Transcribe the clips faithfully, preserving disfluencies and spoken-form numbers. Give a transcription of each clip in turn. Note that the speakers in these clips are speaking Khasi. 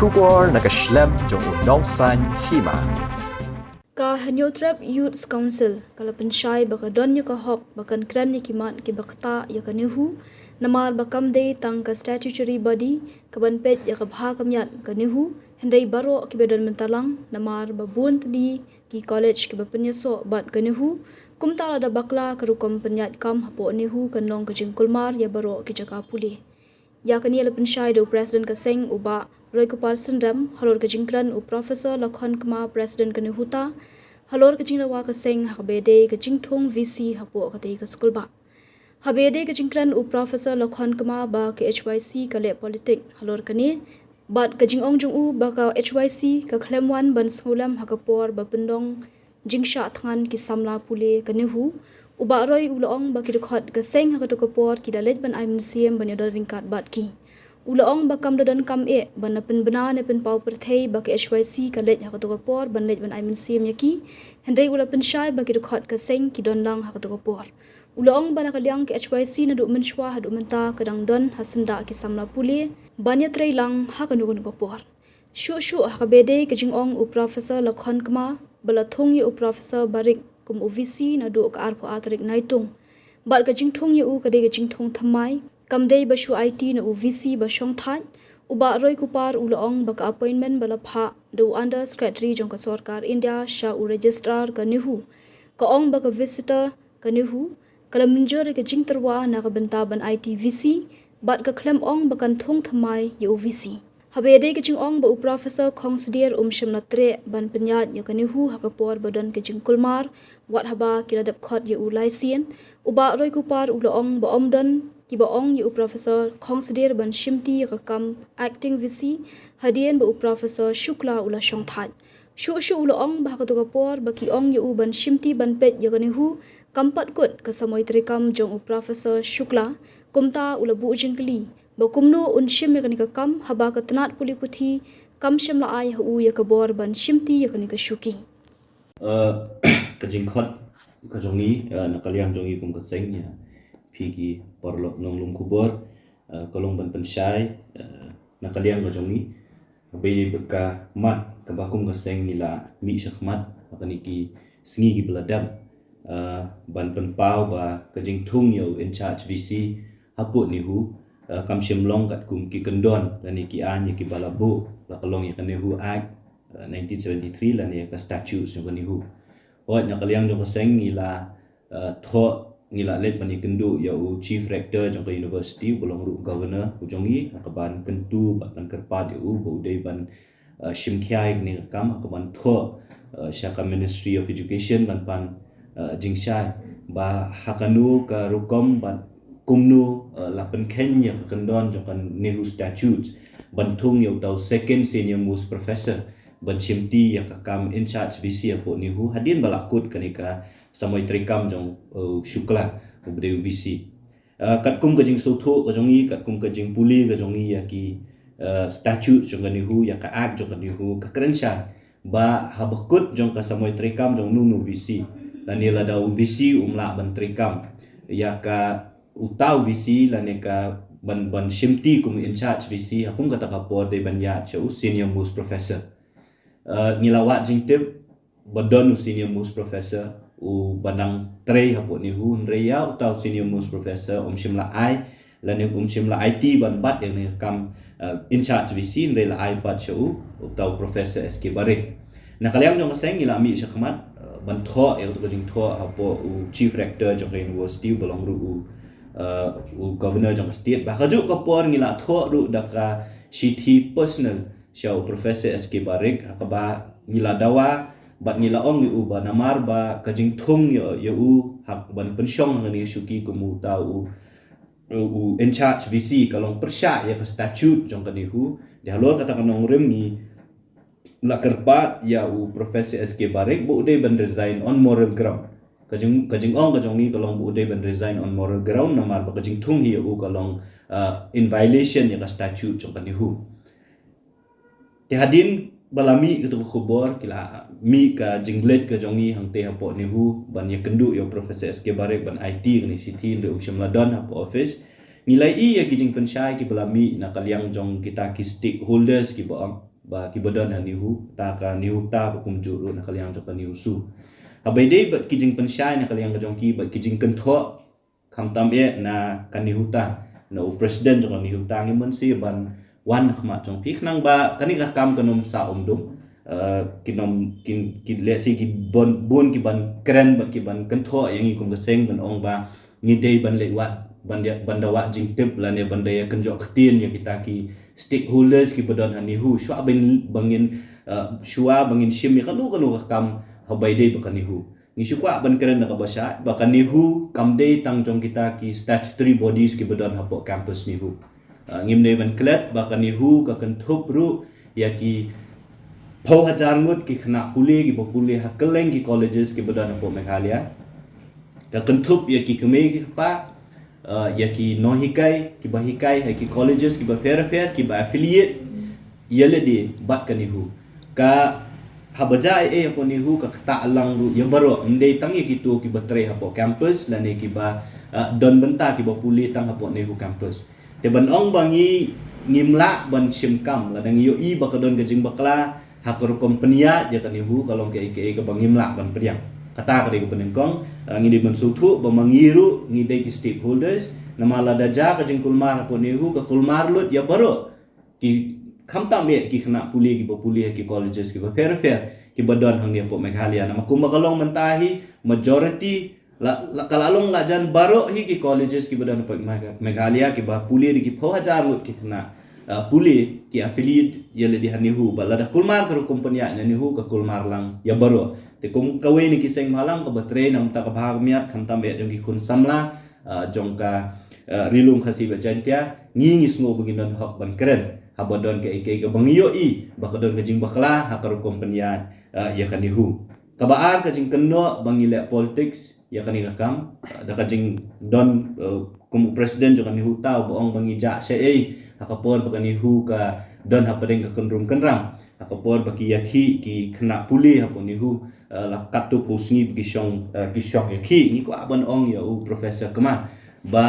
Khubor na ka shlem jong u Nongsaiñ Hima. Ka Hynñiewtrep Youths Council ka la pynshai ba ka don ïa ka hok ba kan kren ïa ki mat kiba ktah ïa ka NEHU, namar ba kam dei tang ka statutory body kaban peit ïa ka bha ka miat ka NEHU, hynrei baroh kiba don mynta lang, namar ba bun tylli ki college kiba pynïasoh bad ka NEHU. Kumta lada bakla ka rukom pynïaid kam hapoh NEHU kan long ka jingkulmar ïa baroh ki jaka pule. Ïa kane la pynshai da u President ka seng u Bah Roykupar Synrem, halor ka jingkren u Professor Lakhon Kma, President ka NEHUTA, halor ka jingdawa ka seng ha kaba ïadei ka jingthung VC hapoh katei ka skulbah. Haba ïadei ka jingkren u Professor Lakhon Kma ba ka HYC ka leh politik halor kane, bad ka jingong jong u ba ka HYC ka khlem wan ban sngewlem ha ka por ba pynlong jingshah thngan ki samla pule ka NEHU, u Bah Roy u la ong ba ki dkhot ka seng ha kato ka por ki da leit ban ai mynsiem ban ïadon ryngkat bad ki. U la ong ba kam da donkam eh ban da pynbna ne pynpaw pyrthei ba ka HYC ka leit ha kato ka por ban leit ban ai mynsiem ïa ki, hynrei u la pynshai ba ki dkhot ka seng ki don lang ha kato ka por. U la ong ba na ka liang ka HYC naduh mynshuwa haduh mynta ka dang don ha syndah ki samla pule ban ïatrei lang ha kano kano ka por. Shuh shuh ha kaba ïadei ka jingong u Professor Lakhon Kma ba la thung ïa u Professor Barik kum u VC naduh ka arphew ar tarik Naitung, bad ka jingthung ïa u ka dei ka jingthung thymmai, kam dei ba shu aiti na u VC ba shongthait. U Bah Roykupar u la ong ba ka appointment ba la phah da u Under Secretary jong ka Sorkar India sha u Registrar ka NEHU, ka ong ba ka visitor ka NEHU ka la mynjur ïa ka jingtyrwa na ka bynta ban aiti VC, bad ka khlem ong ba kan thung thymmai ïa u VC. Haba ïadei ka jingong ba u Professor Khongsdir um shym la treh ban pynïaid ïa ka NEHU ha ka por ba don ka jingkulmar, wat haba ki la dep khot ïa u lai sien, u Bah Roykupar u la ong ba ym don kiba ong ïa u Professor Khongsdir ban shimti ïa ka kam acting VC, hadien ba u Professor Shukla u la shongthait. Shuh shuh u la ong ba ha kato ka por ba ki ong ïa u ban shimti ban peit ïa ka NEHU, kam pat kut ka samoi treikam jong u Professor Shukla, kumta u la buh jingkylli ba kumno un shim ïa kane ka kam haba ka tnat pule puthi kam shym la ai ha u ïa ka bor ban shimti ïa kane ka shuki. Eh, ka jingkhot ka jong ngi, eh, na ka liang jong ngi kum ka seng ïa phi ki paralok nonglum khubor, eh, ka long ban pynshai, eh, na ka liang ka jong ngi. Haba ïadei bad ka mat kaba kum ka seng ngi la mih shakhmat ha kine ki sngi kiba la dep, eh, ban pynpaw ba ka jingthung ïa u in charge VC hapoh NEHU, eh, kam shym long katkum ki kyndon lane ki aiñ ïa kiba la buh, la ka long ïa ka NEHU Act, eh, nineteen seventy-three lane ïa ka statutes jong ka NEHU. Hooid, na ka liang jong ka seng ngi la, eh, thoh, ngi la leit ban ïakynduh ïa u Chief Rector jong ka university uba long ruh u Governor u jong ngi, ha kaban kyntu bad ban kyrpad ïa u ba u dei ban, eh, shim khia ïa kane ka kam, ha kaban thoh, eh, sha ka Ministry of Education ban pan, eh, jingshai ba ha kano ka rukom bad kumno, eh, la pynkheiñ ïa ka kyndon jong ka NEHU Statutes ban thung ïa uta u Second Senior Most Professor ban shimti ïa ka kam in charge VC hapoh NEHU hadien ba la kut kane ka samoi treikam jong, eh, Shukla uba dei u VC. Eh, katkum ka jingsngewthuh ka jong ngi, katkum ka jingpule ka jong ngi ïa ki, eh, statutes jong ka NEHU, ïa ka Act jong ka NEHU, ka kren shai ba haba kut jong ka samoi treikam jong uno uno u VC, lane lada u VC um lah ban treikam ïa ka uta u VC lane ka ban, ban shimti kum in charge VC, ha kum kata ka por dei ban ïaid sha u Senior Most Professor. Eh, ngi la wad jingtip ba don u Senior Most Professor uba nang trei hapoh NEHU, hynrei ïa uta u Senior Most Professor um shym la ai lane um shym la aiti ban bat ïa kane ka kam, eh, in charge VC, hynrei la ai pat sha u, uta u Professor S K Barik. Na ka liang jong ka seng ngi la mih shakhmat, eh, ban thoh ïa uta ka jingthoh hapoh u Chief Rector jong ka university uba long ruh u, eh, u Governor jong ka state. Ba ha kajuh ka por ngi la thoh ruh da ka shithi personal sha u Professor S K Barik, ha kaba ngi la dawa bad ngi la ong ïa u ba namar ba ka jingthung ïa, ïa u ha kaban pynshong ha kane ka shuki kum uta u, u in charge VC ka long pyrshah ïa ka statute jong ka NEHU. Te halor kata ka nongrim ngi la kyrpad ïa u Professor S K Barik ba u dei ban resign on moral ground. Ka jing, ka jingong ka jong ngi ka long ba u dei ban resign on moral ground namar ba ka jingthung hi ïa u ka long, ah, in violation ïa ka statute jong ka NEHU. Te hadien ba la mih kata ka khubor, ki la mih ka jingleit ka jong ngi hangtei hapoh NEHU ban ïakynduh ïa u Professor S K Barik ban aiti kane ka shithi, hynrei um shym la don hapoh office. Ngi la ïohi ïa ki jingpynshai kiba la mih na ka liang jong kita ki stakeholders kiba ong ba ki ba don ha NEHU, ta ka NEHUTA ba kumjuh ruh na ka liang jong ka NEHUSU. Haba ïadei bad ki jingpynshai na ka liang ka jong ki bad ki jingkynthoh, khamtam eh na ka NEHUTA, na u president jong ka NEHUTA, ngim mynsiem ban wan ha khmat jong phi khnang ba kane ka kam kan ym sah um dum. Eh, kin ym, kin, kin lehse ki bun, bun ki ban kren bad ki ban kynthoh ïa ngi kum ka seng ban ong ba ngi dei ban leit wad, ban da, ban da wad jingtip lane ban da ïa kynjoh ktien ïa kita ki stakeholders ki ba don ha NEHU shuwa ban, ba ngin, eh, shuwa ba ngin shim ïa kano kano ka kam haba ïadei bad ka NEHU. Ngi shu kwah ban kren da kaba shai ba ka NEHU kam dei tang jong kita ki statutory bodies ki ba don hapoh campus NEHU. Ah, ngim dei ban klet ba ka NEHU ka kynthup ruh ïa ki phew hajar ngut ki khynnah pule ki ba pule ha kylleng ki colleges ki ba don hapoh Meghalaya. Ka kynthup ïa ki kmie ki kpa, ah, ïa ki nonghikai ki ba hikai ha ki colleges ki ba pher pher ki ba affiliate ïa lade bad ka NEHU. Ka haba jia ei ei hapoh NEHU ka ktah lang ruh ïa baroh, ym dei tang ïa kito ki ba trei hapoh campus lane ki ba, ah, don bynta ki ba pule tang hapoh NEHU campus. Te ban ong ba ngi, ngim lah ban shim kam lada ngi ïohi ba ka don ka jingbakla ha ka rukom pynïaid ïa ka NEHU ka long kaei kaei kaba ngim lah ban pdiang. Kata ka dei kaba nyngkong, ah, ngi dei ban sngewthuh ba ma ngi ruh ngi dei ki stakeholders, namar lada jia ka jingkulmar hapoh NEHU ka kulmar lut ïa baroh, ki khamtam eh ki khynnah pule ki ba pule ha ki colleges ki ba pher pher ki ba don hangne hapoh Meghalaya. Namar kumba ka long mynta hi, majority la, la, ka la long la jan baroh hi ki colleges ki ba don hapoh Megha-, Meghalaya ki ba pule da ki phew hajar ngut ki khynnah, ah, pule ki affiliate ïa lade ha NEHU. Bad lada kulmar ka rukom pynïaid na NEHU ka kulmar lang ïa baroh. Te kum kawei na ki seng bhalang kaba trei na bynta ka bha ka miat khamtam eh jong ki khun samla, ah, jong ka, ah, Ri Lum Khasi bad Jaiñtia, ngi ngi sngew ba ngi don hok ban kren haba don kaei kaei kaba ngi ïohi ba ka don ka jingbakla ha ka rukom pynïaid, ah, ïa ka NEHU. Kaba ar, ka jingkynnoh ba ngi leh politics ïa kane ka kam, ah, da ka jingdon, ah, kum u president jong ka NEHUTA ba ong ba ngi jah shaei ha ka por ba ka NEHU ka don hapdeng ka kynrum kynram. Ha ka por ba ki ïakhih ki khynnah pule hapoh NEHU, eh, la katto phew sngi ba ki shong, eh, ki shong ïakhih. Ngi kwah ban ong ïa u Professor Kumar ba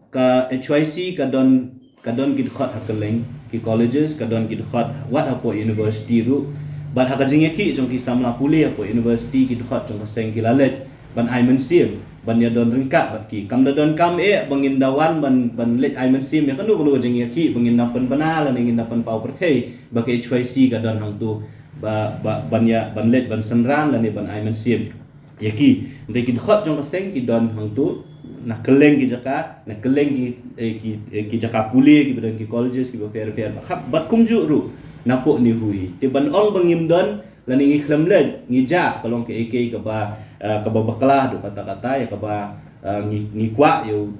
ka H Y C ka don, ka don ki dkhot ha kylleng ki colleges, ka don ki dkhot wat hapoh university ruh. Bad ha ka jingïakhih jong ki samla pule hapoh university, ki dkhot jong ka seng ki la leit ban ai mynsiem ban ïa don ryngkat bad ki. Kam da don kam eh ba ngin da wan ban, ban leit ai mynsiem ïa kano kano ka jingïakhih ba ngin da pynbna lane ngin da pynpaw pyrthei ba ka H Y C ka don hangto ba, ba, ban ïa, ban leit ban synran lane ban ai mynsiem ïa ki. Dei ki dkhot jong ka seng ki don hangto na kylleng ki jaka, na kylleng ki, eh, ki, eh, ki jaka pule ki ba don ki colleges ki ba pher pher. Bad khap, bad kumjuh ruh napoh NEHU hi. Te ban ong ba ngim don lane ngi khlem leit, ngi jah, ka long kaei kaei kaba, eh, kaba bakla haduh katta katta, ïa kaba, eh, ngi, ngi kwah ïa u,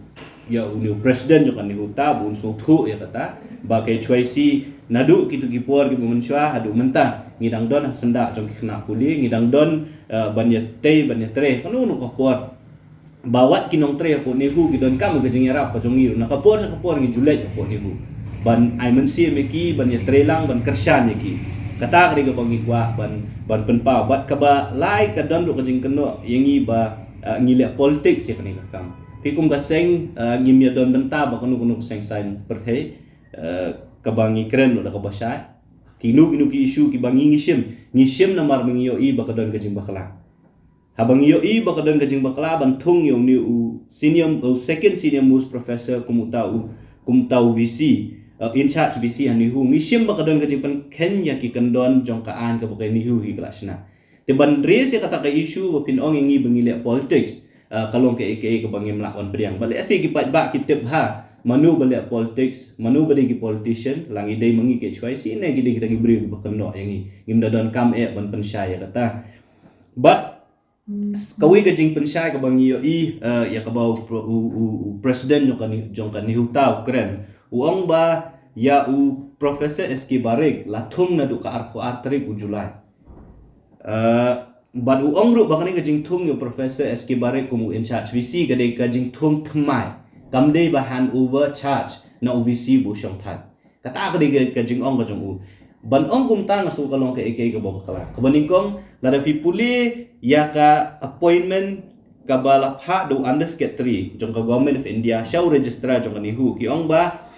ïa une u president jong ka NEHUTA ba un sngewthuh ïa kata ba ka H Y C naduh kito ki por kiba mynshuwa haduh mynta ngi dang don ha syndah jong ki khynnah pule, ngi dang don, eh, ban ïa tei ban ïa trei kano kano ka por. Ba wat ki nongtrei hapoh NEHU ki donkam ka jingïarap ka jong ngi ruh. Na ka por sha ka por ngi ju leit hapoh NEHU ban ai mynsiem ïa ki, ban ïa trei lang, ban kyrshan ïa ki. Kata ka dei kaba ngi kwah ban, ban pynpaw. Bad kaba lai ka don ruh ka jingkynnoh ïa ngi ba, ah, ngi leh politics ïa kane ka kam. Phi kum ka seng, ah, ngim ïa don bynta ba kano kano ka seng saiñ pyrthei, ah, kaba ngi kren ruh da kaba shai. Kino kino ki issue kiba ngi ngi shim, ngi shim namar ba ngi ïohi ba ka don ka jingbakla. Haba ngi ïohi ba ka don ka jingbakla ban thung ïa une u senior, u second senior most professor kum uta u, kum uta u V C, uh, in charge V C ha NEHU, ngi shim ba ka don ka jingpynkheiñ ïa ki kyndon jong ka aiñ kaba ka NEHU hi ka la shna. Te ban raise ïa kata ka issue ba phin ong ïa ngi ba ngi leh politics, uh, ka long kaei kaei kaba ngim lah ban pdiang. Ba lehse ki paidbah ki tip ha mano ba leh politics, mano ba dei ki politician, la ngi dei ma ngi ka H Y C ne ki dei kita ki briew kiba kynnoh ïa ngi. Ngim da donkam eh ban pynshai ïa kata. Bad kawei ka jingpynshai kaba ngi ïohi, eh, ïa kaba u, u, u, u president jong ka NEHU, jong ka NEHUTA u kren. U ong ba ïa u Professor S K Barik la thung naduh ka arphew ar tarik u July. Eh, bad u ong ruh ba kane ka jingthung ïa u Professor S K Barik kum u in charge V C ka dei ka jingthung thymmai. Kam dei ba hand over charge na u V C ba u shong thait. Kata ka dei ka, ka jingong ka jong u. Ban ong kumta nga sngew ka long kaei kaei kaba bakla. Kaba nyngkong, lada phi pule ïa ka appointment kaba la phah da u Under Secretary jong ka Government of India sha u Registrar jong ka NEHU, ki ong ba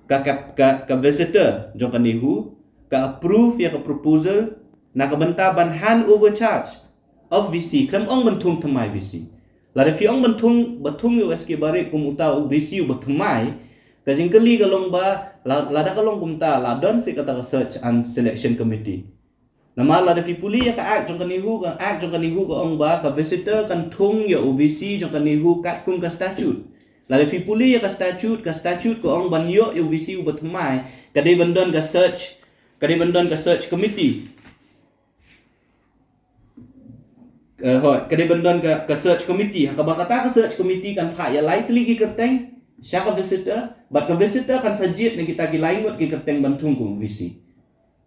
ka, ka, ka, ka visitor jong ka NEHU, ka approve ïa ka proposal na ka bynta ban hand over charge of V C, khlem ong ban thung thymmai V C. Lada phi ong ban thung, ba thung ïa u S K Barik kum uta u V C uba thymmai, ka jingkylli ka long ba, la-, lada ka long kumta, la don seh kata ka search and selection committee. Namar lada phi pule ïa ka act jong ka NEHU, ka act jong ka NEHU ka ong ba ka visitor kan thung ïa u V C jong ka NEHU katkum ka statute. Lada phi pule ïa ka statute, ka statute ka ong ban ïoh ïa u V C uba thymmai, ka dei ban don ka search, ka dei ban don ka search committee. Eh, hooid, ka dei ban don ka, ka search committee. Ha kaba kata ka search committee kan phah ïa lai tylli ki kyrteng sha ka visitor, bad ka visitor kan sa jied na kita ki lai ngut ki kyrteng ban thung kum u V C.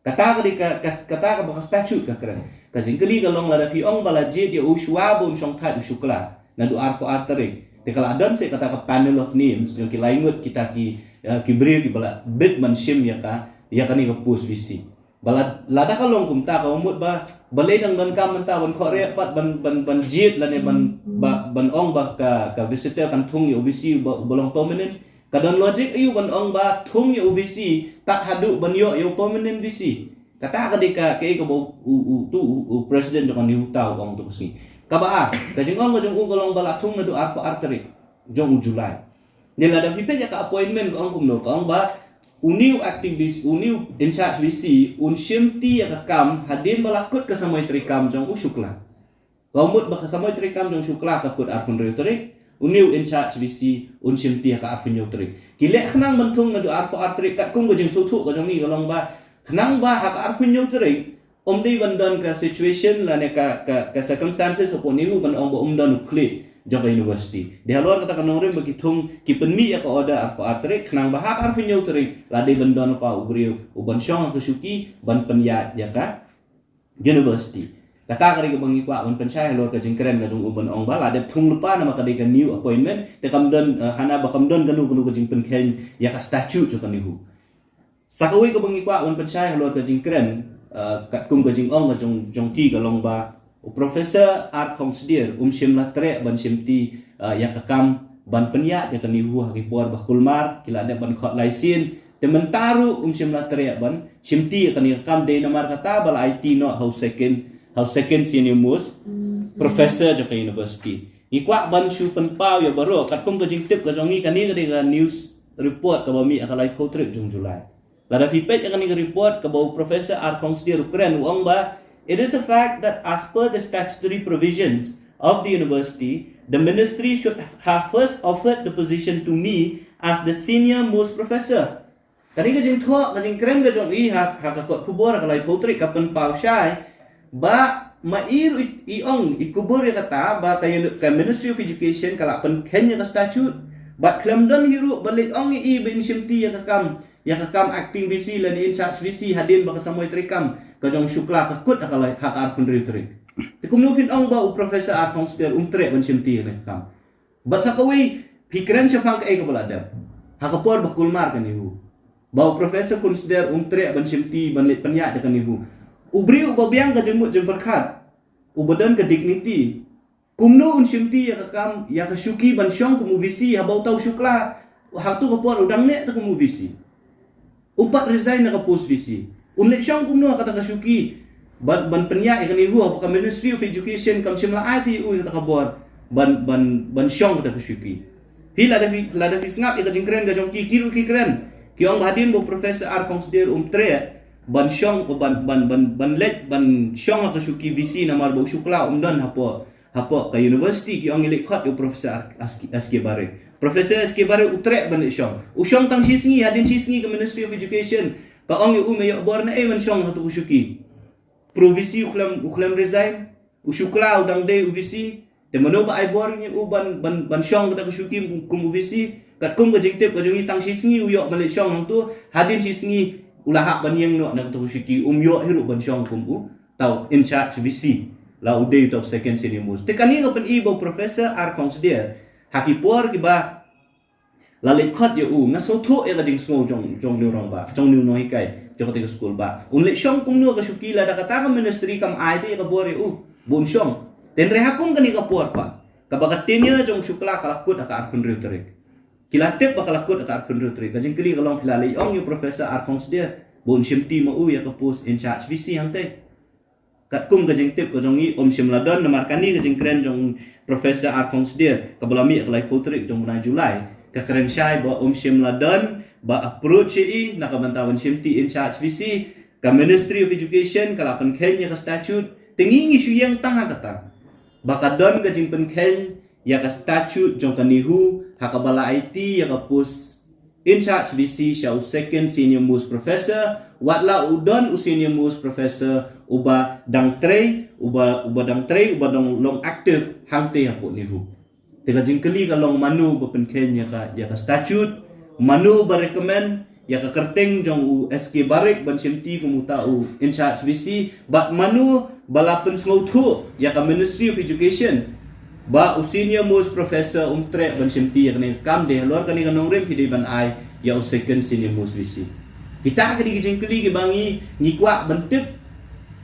Kata ka dei ka, ka, kata kaba ka statute ka kren. Ka jingkylli ka long lada phi ong ba la jied ïa u shuwa ba un shong thait u Shukla naduh arphew ar tarik, te ka la don seh kata ka panel of names jong ki lai ngut kita ki, eh, ki briew kiba la bit ban shim ïa ka, ïa kane ka post V C. Ba la-, lada ka long kumta, kaba mut ba balei dang donkam mynta ban khohriat pat ban, ban, ban jied lane ban, ba, ban ong ba ka, ka visitor kan thung ïa u V C ba, ba long permanent. Ka don logic aïu ban ong ba thung ïa u V C tad haduh ban ïoh ïa u permanent V C? Kata ka dei ka, kaei kaba u, u, u, tu, u, u president jong ka NEHU uta u ong tu ka sngi. Kaba ar, ka jingong ka jong u ka long ba la thung naduh arphew ar tarik jong u July. Te lada phi peit ïa ka appointment ka ong kumno, ka ong ba une u acting V C, une u in charge V C un shimti ïa ka kam hadien ba la kut ka samoi treikam jong u Shukla. Ka mut ba ka samoi treikam jong u Shukla ka kut arphew hynriew tarik, une u in charge V C un shimti ïa ka arphew hynñiew tarik. Ki leh khnang ban thung naduh arphew ar tarik, katkum ka jingsngewthuh ka jong ngi ka long ba khnang ba ha ka arphew hynñiew tarik um dei ban don ka situation lane ka, ka, ka circumstances hapoh NEHU ban ong ba um don u khlieh jong ka university. Dei halor kata ka nongrim ba ki thung, ki pynmih ïa ka order arphew ar tarik, khnang ba ha ka arphew hynñiew tarik la dei ban don u pa u briew u ban shong ha ka shuki ban pynïaid ïa ka university. Kata ka dei kaba ngi kwah ban pynshai halor ka jingkren ka jong u ban ong ba la dep thung lypa namar ka dei ka new appointment, te kam don, eh, hana ba kam don kano kano ka jingpynkheiñ ïa ka statute jong ka NEHU. Sa kawei kaba ngi kwah ban pynshai halor ka jingkren, eh, katkum ka jingong ka jong, jong ki ka long ba u Professor R. Khongsdir um shym la treh ban shimti, eh, ïa ka kam ban pynïaid ïa ka NEHU ha ki por ba kulmar, ki la dep ban khot lai sien. Te mynta ruh um shym la treh ban shimti ïa kane ka kam, dei namar kata ba la aiti noh ha u second, ha u second senior most professor jong ka university. Ngi kwah ban shu pynpaw ïa baroh, katkum ka jingtip ka jong ngi, kane ka dei ka news report kaba mih ha ka laiphew tarik jong July. Lada phi peit ïa kane ka report kaba u Professor R. Khongsdir u kren, u ong ba, "It is a fact that as per the statutory provisions of the university, the ministry should have first offered the position to me as the senior most professor." Kane ka jingthoh, ka jingkren ka jong i ha, ha ka kot khubor ha ka laiphew tarik ka pynpaw shai ba ma i ruh i, i ong, i kubur ïa kata ba ka, ka Ministry of Education ka la pynkheiñ ïa ka statute, bad khlem don hi ruh ba leit ong ïa i ba in shimti ïa ka kam, ïa ka kam acting V C lane in charge V C hadien ba ka samoi treikam ka jong u Shukla ka kut ha ka lai, ha ka arphew hynriew tarik. Te kumno phin ong ba u Professor R. Khongsdir um treh ban shimti ïa kane ka kam? Bad sa kawei, phi kren shaphang kaei kaba la dep ha ka por ba kulmar ka NEHU, ba u Professor Khongsdir um treh ban shimti ban leit pynïaid ïa ka NEHU. U briew uba biang ka jingmut jingpyrkhat, uba don ka dignity, kumno un shimti ïa ka kam, ïa ka shuki ban shong kum u V C haba uta u Shukla ha tu ka por u dang neh te kum u V C? Um pat resign na ka post V C. Un leit shong kumno ha kata ka shuki ban, ban pynïaid ïa ka NEHU haba ka Ministry of Education kam shym la ai te ïa u ïa kata ka bor ban, ban, ban shong kata ka shuki? Phi lada phi, lada phi sngap ïa ka jingkren ka jong ki, ki ruh ki kren. Ki ong ba hadien ba u Professor R. Khongsdir um treh ban shong, ban, ban, ban, ban leit ban shong ha ka shuki V C namar ba u Shukla um don hapoh, hapoh ka university, ki ong ngi leit khot ïa u Professor R-, S K, S K Barik. Professor S K Barik u treh ban leit shong. U shong tang shi sngi, hadien shi sngi ka Ministry of Education ka ong ïa u, me ïoh bor naei ban shong ha tu ka shuki? Pro V C u khlem, u khlem resign. U Shukla u dang dei u V C. Te mano ba ai bor ïa u ban, ban, ban shong kata ka shuki kum u V C? Katkum ka jingtip ka jong ngi tang shi sngi u ïoh ban leit shong hangtu, hadien shi sngi u la hap ban ïeng noh na kata ka shuki, um ïoh hi ruh ban shong kum u tau in charge V C, la u dei u tau second senior most. Te kane ka pyni ba u Professor R. Khongsdir ha ki por kiba la leit khot ïa u, nga sngewthuh ïa ka jingsngew jong, jong une u rangbah, jong une u nonghikai jong kata ka skul ba un leit shong kumno ha ka shuki lada kata ka ministry kam ai te ïa ka bor ïa u ba un shong. Te hynrei ha kum kane ka por pat, kaba ka tenure jong u Shukla ka la kut ha ka arphew hynriew tarik. Ki la tip ba ka la kut ha ka arphew hynriew tarik. Ka jingkylli ka long, phi la leit ong ïa u Professor R. Khongsdir Ba un shimti ma u ïa ka post in charge V C hangtei. Katkum ka jingtip ka jong ngi, um shym la don, namar kane ka jingkren jong Professor R Khongsdir kaba la mih ha ka laiphew tarik jong u bnai July, ka kren shai ba um shym la don ba approach ïa i na ka bynta ban shimti in charge V C. Ka Ministry of Education ka la pynkheiñ ïa ka statute, te ngi ngi shu ïeng tang ha kata ba ka don ka jingpynkheiñ ïa ka statute jong ka NEHU ha kaba la aiti ïa ka post in charge V C sha u second senior most professor, wat la u don u senior most professor uba dang trei, uba, uba dang trei, uba dang long active hangtei hapoh NEHU. Te ka jingkylli ka long mano ba pynkheiñ ïa ka, ïa ka statute, mano ba recommend ïa ka kyrteng jong u S K Barik ban shimti kum uta u in charge V C, bad mano ba la pynsngewthuh ïa ka Ministry of Education ba u senior most professor um treh ban shimti ïa kane ka kam, de halor kane ka nongrim phi dei ban ai ïa u second senior most V C. Kita ki dei ki jingkylli kiba ngi, ngi kwah ban tip,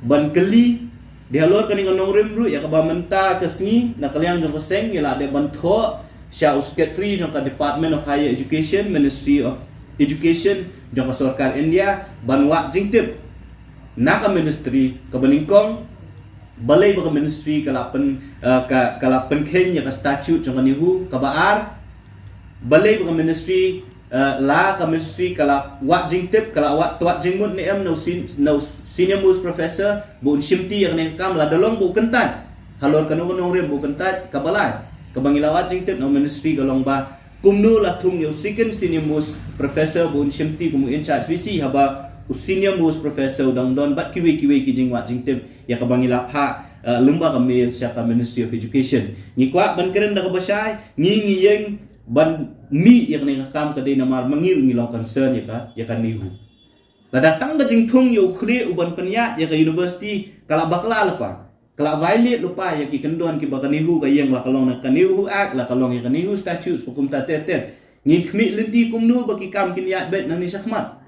ban kylli, de halor kane ka nongrim ruh, ïa kaba mynta ka sngi na ka liang jong ka seng ngi la dep ban thoh sha u secretary jong ka Department of Higher Education, Ministry of Education jong ka sorkar India, ban wad jingtip na ka ministry kaba nyngkong, balei ba ka ministry ka la pyn, eh, ka, ka la pynkheiñ ïa ka statute jong ka NEHU. Kaba ar, balei ba ka ministry, eh, la ka ministry ka la wad jingtip, ka la wad, wad jingmut ne em na u sen-, na u senior most professor ba un shimti ïa kane ka kam, lada long ba u kyntait halor kano kano ka nongrim ba u kyntait. Kaba lai, kaba ngi la wad jingtip na u ministry ka long ba kumno la thung ïa u second senior most professor ba un shimti kum u in charge V C, haba u senior most professor u dang don, bad kiwei kiwei ki jingwad jingtip ïa kaba ngi la phah, eh, lyngba ka mail sha ka Ministry of Education. Ngi kwah ban kren da kaba shai, ngi ngi ïeng ban mih ïa kane ka kam, ka dei namar ma ngi ruh ngi long concern ïa ka, ïa ka NEHU. Lada tang ka jingthung ïa u khlieh u ban pynïaid ïa ka university ka la bakla lypa, ka la violate lypa ïa ki kyndon kiba ka NEHU ka ïeng, la ka long na ka NEHU Act, la ka long ïa ka NEHU Statutes ba kumta ter ter, ngin khmih lynti kumno ba ki kam kin ïaid beit nangne shakhmat?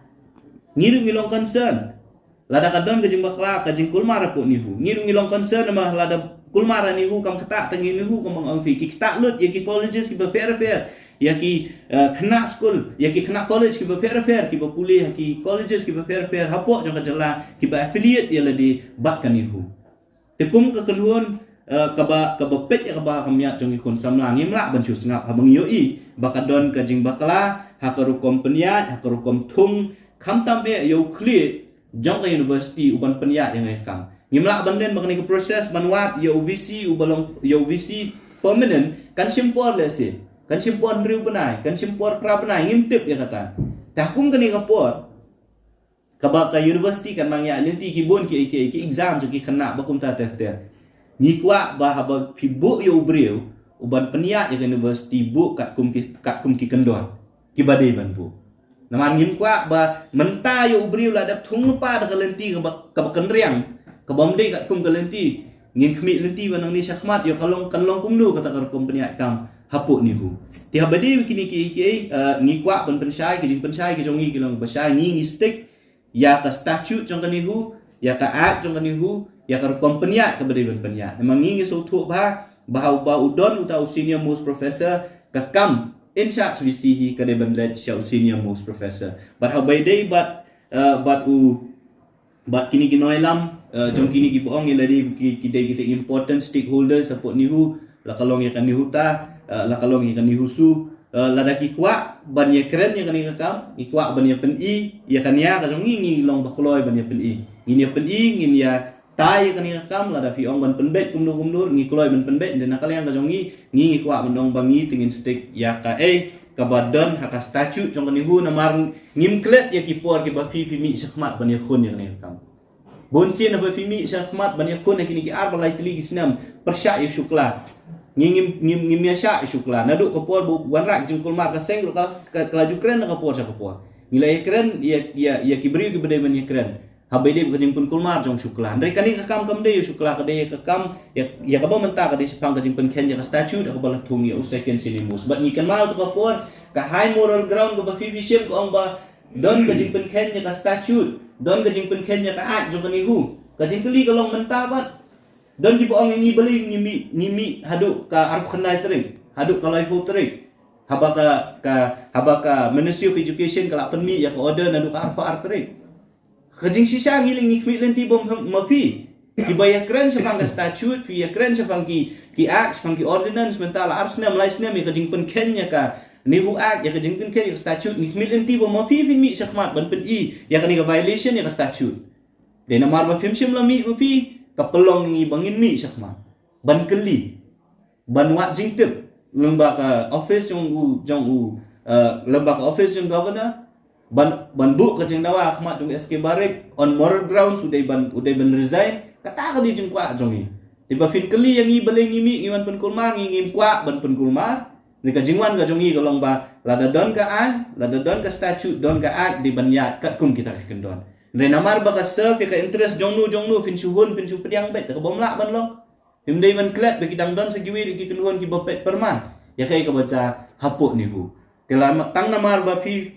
Ngi ruh ngi long concern. Lada ka don ka jingbakla, ka jingkulmar hapoh NEHU, ngi ruh ngi long concern, namar lada kulmar ha NEHU kam ktah tang ïa NEHU, kum ba nga ong phi, ki ktah lut ïa ki colleges kiba pher pher, ïa ki, eh, khynnah skul, ïa ki khynnah college kiba pher pher, kiba pule ha ki colleges kiba pher pher hapoh jong ka jylla, kiba affiliate ïa lade bad ka NEHU. Te kum ka kynhun, eh, kaba, kaba peit ïa kaba kham ïaid jong ki khun samla, ngim lah ban shu sngap haba ngi ïohi ba ka don ka jingbakla ha ka rukom pynïaid, ha ka rukom thung, khamtam eh ïa u khlieh jong ka university u ban pynïaid ïa kane ka kam. Ngim lah ban len ba kane ka process ban wad ïa u V C uba long, ïa u V C permanent kan shim por lehse, kan shim por hynriew bnai, kan shim por phra bnai, ngim tip ïa kata. Te ha kum kane ka por, kaba ka university kan nang ïaid lynti ki bun ki, ki, ki exam jong ki khynnah ba kumta ter ter, ngi kwah ba haba phi buh ïa u briew u ban pynïaid ïa ka university, buh katkum ki, katkum ki kyndon kiba dei ban buh. Namar ngim kwah ba mynta ïa u briew la dep thung lypa da ka lynti kaba, kaba kynriang, kaba ym dei katkum ka lynti, ngin khmih lynti ba nangne shakhmat ïa ka long, kan long kumno kata ka rukom pynïaid kam hapoh NEHU. Te haba dei kine ki, ki, eh, ngi kwah ban pynshai, ki jingpynshai ki jong ngi ki long ba shai, ngi ngi stick ïa ka statute jong ka NEHU, ïa ka act jong ka NEHU, ïa ka rukom pynïaid kaba dei ban pynïaid. Namar ngi ngi sngewthuh ba, ba haba u don uta u senior most professor, ka kam in charge V C hi ka dei ban leit sha u senior most professor. Bad haba ïadei bad, eh, bad u, bad kine ki nongïalam, eh, jong kine kiba ong ïa lade ki, ki dei kita important stakeholders hapoh NEHU, la ka long ïa ka NEHUTA, eh, la ka long ïa ka NEHUSU, eh, lada ki kwah ban ïakren ïa kane ka kam, ki kwah ban ïapyni ïa ka nia ka jong ngi, ngi long ba kloi ban ïapyni. Ngin ïapyni, ngin ïa tai ïa kane ka kam, lada phi ong ban pynbeit kumno kumno, ngi kloi ban pynbeit, hynrei na ka liang ka jong ngi, ngi ngi kwah ban ong ba ngi te ngin stick ïa kaei kaba don ha ka statute jong ka NEHU, namar ngim klet ïa ki por kiba phi, phi mih shakhmat ban ïakhun ïa kane ka kam. Bun sien haba phi mih shakhmat ban ïakhun ha kine ki ar ba lai tylli ki snem, pyrshah ïa u shukla. Ngi ngim, ngim, ngim ïashah ïa u shukla. Naduh ka por ba wanrah ka jingkulmar ka seng ruh ka, ka, ka la ju kren na ka por sha ka por. Ngi la ïakren ïa, ïa, ïa ki briew kiba dei ban ïakren. Haba ïadei bad ka jingpynkulmar jong u shukla. Hynrei kane ka kam kam dei ïa u shukla, ka dei ïa ka kam, ïa, ïa kaba mynta ka dei shaphang ka jingpynkheiñ ïa ka statute, ïa kaba la thung ïa u second senior most. Bad ngi kynmaw ïa ka por, ka high moral ground kaba phi phi shim ka ong ba don ka jingpynkheiñ ïa ka statute, don ka jingpynkheiñ ïa ka act jong ka NEHU. Ka jingkylli ka long mynta pat, don kiba ong ïa ngi balei ngi mih, ngi mih haduh ka arphew khyndai tarik, haduh ka laiphew tarik, haba ka, ka, haba ka Ministry of Education ka la pynmih ïa ka order naduh ka arphew ar tarik. Ka jingshisha ngi leh ngi khmih lynti bym ma phi. Kiba ïakren shaphang ka statute, phi ïakren shaphang ki, ki act, shaphang ki ordinance, mynta la ar snem, lai snem, ïa ka jingpynkheiñ ïa ka NEHU Act, ïa ka jingpynkheiñ ïa ka statute, ngi khmih lynti bym ma phi, phin mih shakhmat ban pyni ïa kane ka violation ïa ka statute. Dei namar ba phim shym la mih ma phi, ka pynlong ngi ba ngin mih shakhmat ban kylli, ban wad jingtip lyngba ka office jong u, jong u, eh, lyngba ka office jong governor, ban, ban buh ka jingdawa ha khmat jong S K Barik on moral grounds, u dei ban, u dei ban resign. Kata ka dei jingkwah jong ngi. Te ba phin kylli ïa ngi balei ngi mih, ngi wan pynkulmar, ngi ngim kwah ban pynkulmar. Hynrei ka jingwan ka jong ngi ka long ba lada don ka act, lada don ka statute, don ka act, dei ban ïaid katkum kita ki kyndon. Hynrei namar ba ka serve ïa ka interest jong nu jong nu, phin shu hun, phin shu pdiang beit, te ka bym lah ban long. Phim dei ban klet ba ki dang don sa kiwei ki kynhun kiba peit pyrman ïa kaei kaba jia hapoh NEHU. Te la ma-, tang namar ba phi,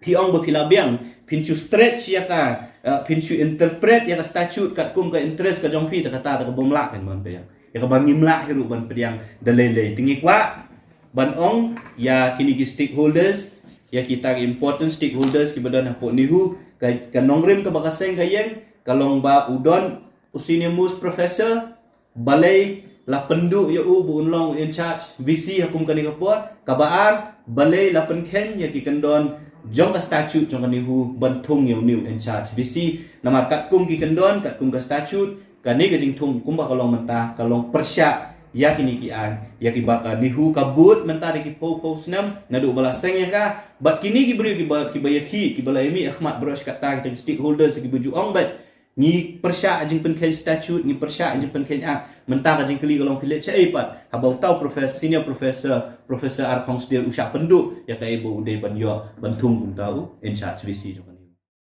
phi ong ba phi la biang, phin shu stretch ïa ka, eh, phin shu interpret ïa ka statute katkum ka interest ka jong phi, te kata te ka bym lah kan ban pdiang. Ïa kaba ngim lah hi ruh ban pdiang da lei lei. Te ngi kwah ban ong ïa kine ki stakeholders, ïa kita ki important stakeholders kiba don hapoh NEHU, ka, ka nongrim kaba ka seng ka ïeng ka long ba u don u senior most professor, balei la pynduh ïa u ba un long in charge V C ha kum kane ka por. Kaba ar, balei la pynkheiñ ïa ki kyndon jong ka statute jong ka NEHU ban thung ïa une u in charge V C. Namar katkum ki kyndon, katkum ka statute, kane ka jingthung kumba ka long mynta ka long pyrshah ïa kine ki aiñ, ïa kiba ka NEHU ka bud mynta da ki phew phew snem naduh ba la seng ïa ka. Bad kine ki briew kiba, kiba ïakhih, kiba la ïamih ha khmat baroh shi katta kita ki stakeholders kiba ju ong beit, ngi pyrshah jingpynkheiñ statute, ngi pyrshah jingpynkheiñ act. Mynta ka jingkylli ka long phi leit shaei pat haba uta u professor, senior professor, Professor R Khongsdir u shah pynduh ïa kaei ba u dei ban ïoh ban thung kumta u in charge V C jong ka